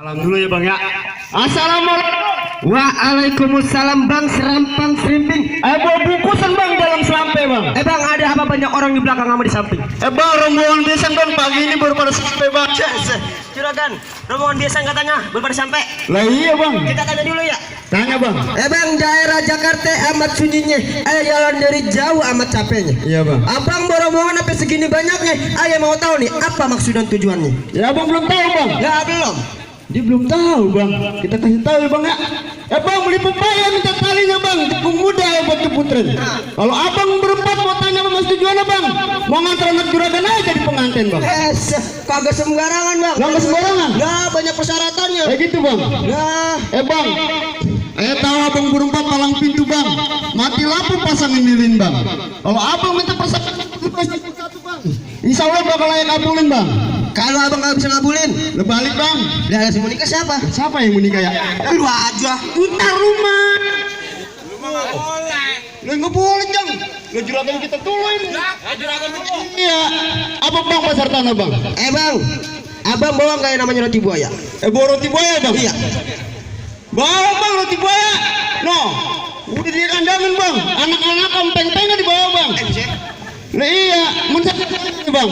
Salam dulu ya bang ya. Assalamualaikum. Waalaikumsalam bang, serampang serimping. Bawa bungkusan bang dalam selampe bang. Bang, ada apa banyak orang di belakang sama di samping? Bang, rombongan biasa bang pagi ini baru pada sampai bang. Juragan, rombongan biasa katanya baru pada sampai. Lah iya bang. Kita tanya dulu ya. Tanya bang. Bang, daerah Jakarta amat sunyinya. Jalan dari jauh amat capeknya. Iya bang. Abang bawa rombongan sampai segini banyaknya. Mau tahu nih apa maksud dan tujuannya? Ya abang belum tahu bang. Ya belum. Dia belum tahu bang. Kita kasih tahu ya bang ya. Bang beli pepaya minta talinya bang. Pemuda ya buat keputren. Kalau abang berempat mau tanya apa maksud tujuannya bang? Mau ngantar anak juragan aja jadi pengantin bang. Kagak sembarangan bang. Nggak sembarangan. Nah, banyak persyaratannya. Gitu bang. Nah, Bang, tahu abang berempat palang pintu bang. Mati lampu pasangin lilin bang. Kalau abang minta pasangan satu bang, insya Allah bakal layak kabulin bang. kalau abang nggak bisa ngabulin, Lo balik bang. lah si menikah siapa? Siapa yang mau nikah ya? Lu aja. Putar rumah. Lo nggak boleh jang. Lo juragan kita dulu ini. Juragan dulu. Iya. Apa bang pasar tanah bang? Bang, abang bawa nggak yang namanya roti buaya? Bawa roti buaya bang. Iya. Bawa bang roti buaya. No. Udah di kandangan bang. Anak-anak kampeng-pengnya dibawa bang. Nah iya, bang.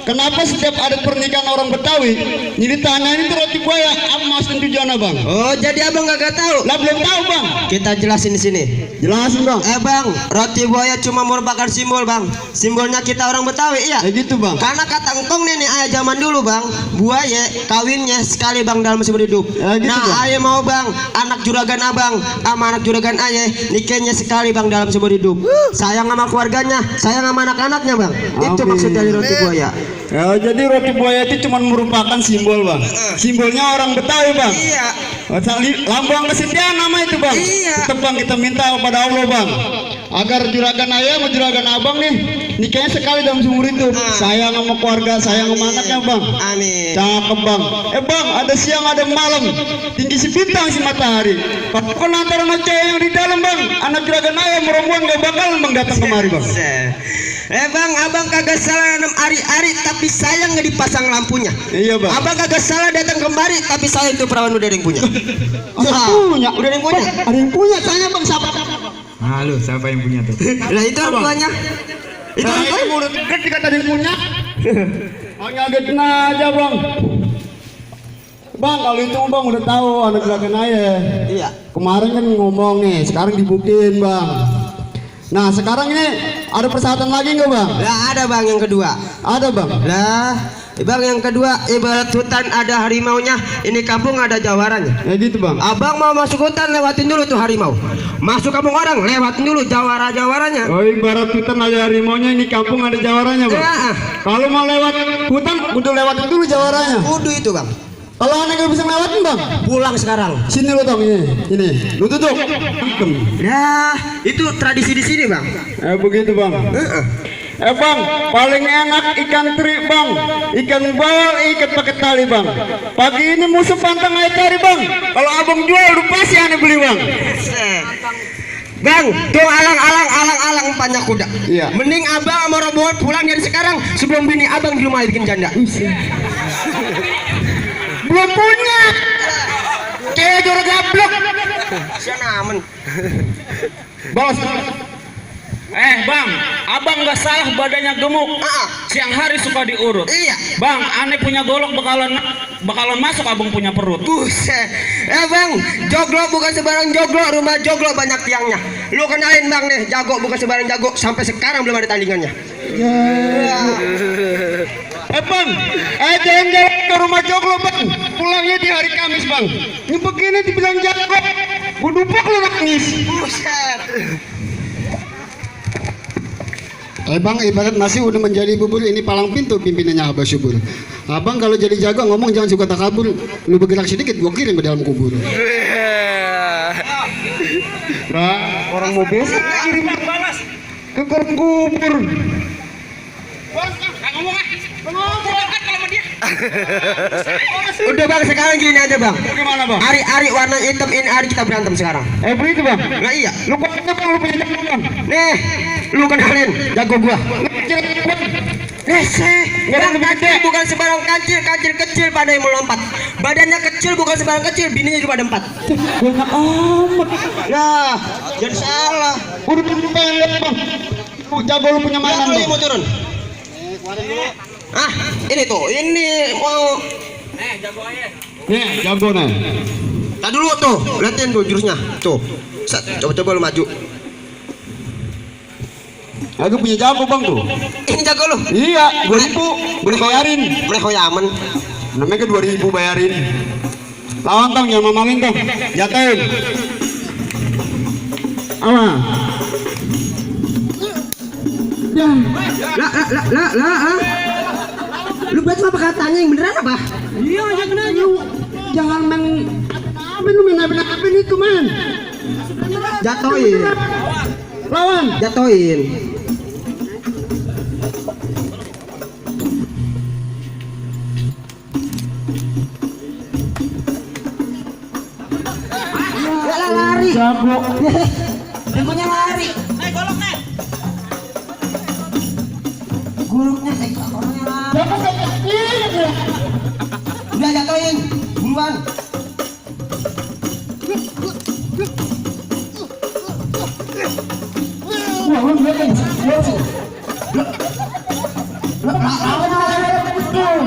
Kenapa setiap ada pernikahan orang Betawi, jadi tanyain itu roti buaya, apa maksud tujuannya bang? Oh, jadi abang nggak tahu? Lah belum tahu bang. Kita jelasin di sini. Jelasin bang. Bang, roti buaya cuma merupakan simbol bang. Simbolnya kita orang Betawi, iya. Gitu bang. Karena kata engkong nenek ayah zaman dulu bang, buaya kawinnya sekali bang dalam seumur hidup. Gitu, nah bang. ayah mau bang, anak juragan abang sama anak juragan ayah nikahnya sekali bang dalam seumur hidup. Sayang sama keluarganya, sayang sama anak-anaknya bang. Itu Amin. maksud dari roti buaya. Ya, jadi roti buaya itu cuma merupakan simbol bang. Simbolnya orang Betawi bang. Iya. Lambang kesetiaan nama itu bang. Iya. Tetap bang kita minta kepada Allah bang, agar juragan ayah sama juragan abang nih nikahnya sekali dalam seumur hidup. Sayang sama keluarga, sayang sama anaknya bang. Amin. Cakep bang. Bang, ada siang ada malam, tinggi si bintang si matahari. Kalau antara anak cewek yang di dalam bang, anak juragan ayah merombongan gak bakal bang datang kemari bang. Bang, abang kagak salah nanam ari-ari tapi sayang nggak dipasang lampunya. Iya bang. Abang kagak salah datang kemari tapi sayang itu perawan udah ada yang punya. Punya. Udah ada yang punya. Ada yang punya. Tanya bang siapa? Halo, siapa yang punya tuh? Lah itu orang tuanya. Itu orang tuanya. Udah deket dikata ada yang punya. Hanya agetin aja bang. Bang, kalau itu bang udah tahu anak juragan ayah. Iya. Kemarin kan ngomong nih, sekarang dibuktiin bang. Nah sekarang ini ada persyaratan lagi nggak bang? Lah ada bang yang kedua. Ada bang. Lah bang yang kedua ibarat hutan ada harimaunya, ini kampung ada jawarannya. Ya gitu bang. Abang mau masuk hutan lewatin dulu tuh harimau. Masuk kampung orang lewatin dulu jawarannya. Oh ibarat hutan ada harimaunya, ini kampung ada jawarannya bang. Ya, Kalau mau lewat hutan, kudu lewatin dulu jawarannya. kudu itu bang. Kalau anak nggak bisa lewatin bang, Pulang sekarang. sini lo tong ini, lu tutup. Nah itu tradisi di sini bang. Begitu bang. Bang, paling enak ikan teri bang, ikan bawal ikat pakai tali bang. Pagi ini musuh pantang air cari bang. Kalau abang jual udah pasti aneh beli bang. Bang, tuh alang umpannya kuda. Iya. Mending abang sama rombongan pulang dari sekarang sebelum bini abang di rumah bikin janda. Belum punya. Kayak jora gablok. Siapa aman? Bos. Bang, abang nggak salah badannya gemuk. Siang hari suka diurut. Iya. Bang, aneh punya golok bakalan masuk abang punya perut. Buset. Bang, joglo bukan sembarang joglo, rumah joglo banyak tiangnya. Lu kenalin bang nih, jago bukan sembarang jago, sampai sekarang belum ada tandingannya. Bang, jalan-jalan ke rumah joglo bang. Pulangnya di hari Kamis bang. Ini begini dibilang jago, gue dupak lu nangis. Buset. Bang, ibarat nasi udah menjadi bubur, ini palang pintu pimpinannya Abah Subur. Abang kalau jadi jago ngomong jangan suka takabur. Lu bergerak sedikit gua kirim ke dalam kubur. Nah, orang mau besok kirim balas ke dalam kubur. Udah bang, sekarang gini aja bang. Gimana bang? Ari-ari warna hitam ini hari kita berantem sekarang. Begitu bang. Nah iya. Lu kok bang lu punya jago bang? Nih, lu kenalin jago gua. Lu kira Bang, kancil bukan sebarang kancil, kancil kecil pada yang melompat. Badannya kecil bukan sebarang kecil, bininya juga ada 4. Banyak amat. Nah, jadi salah. Udah pengen lihat bang. Jago lu punya mainan Turun, bang. mau turun. Ah, ini tuh, ini mau. Nih, jago nih. Tak dulu tuh, liatin tuh jurusnya. Tuh, coba lu maju. Aku punya jago bang tuh. Ini jago lu. Iya, 2000 boleh bayarin. Boleh hoyaman. Namanya ke 2000 bayarin. Lawan tong, jangan mamalin tong. Jatuhin. Awas. Lah. Lu berarti apa katanya yang beneran apa? Iya, jangan main apa lu main apa itu man. Jatoin. Lawan. Jatoin. Lari. Jago. Jagonya lari. Gulungnya orangnya lari. Udah jatoin. Buruan. Lawan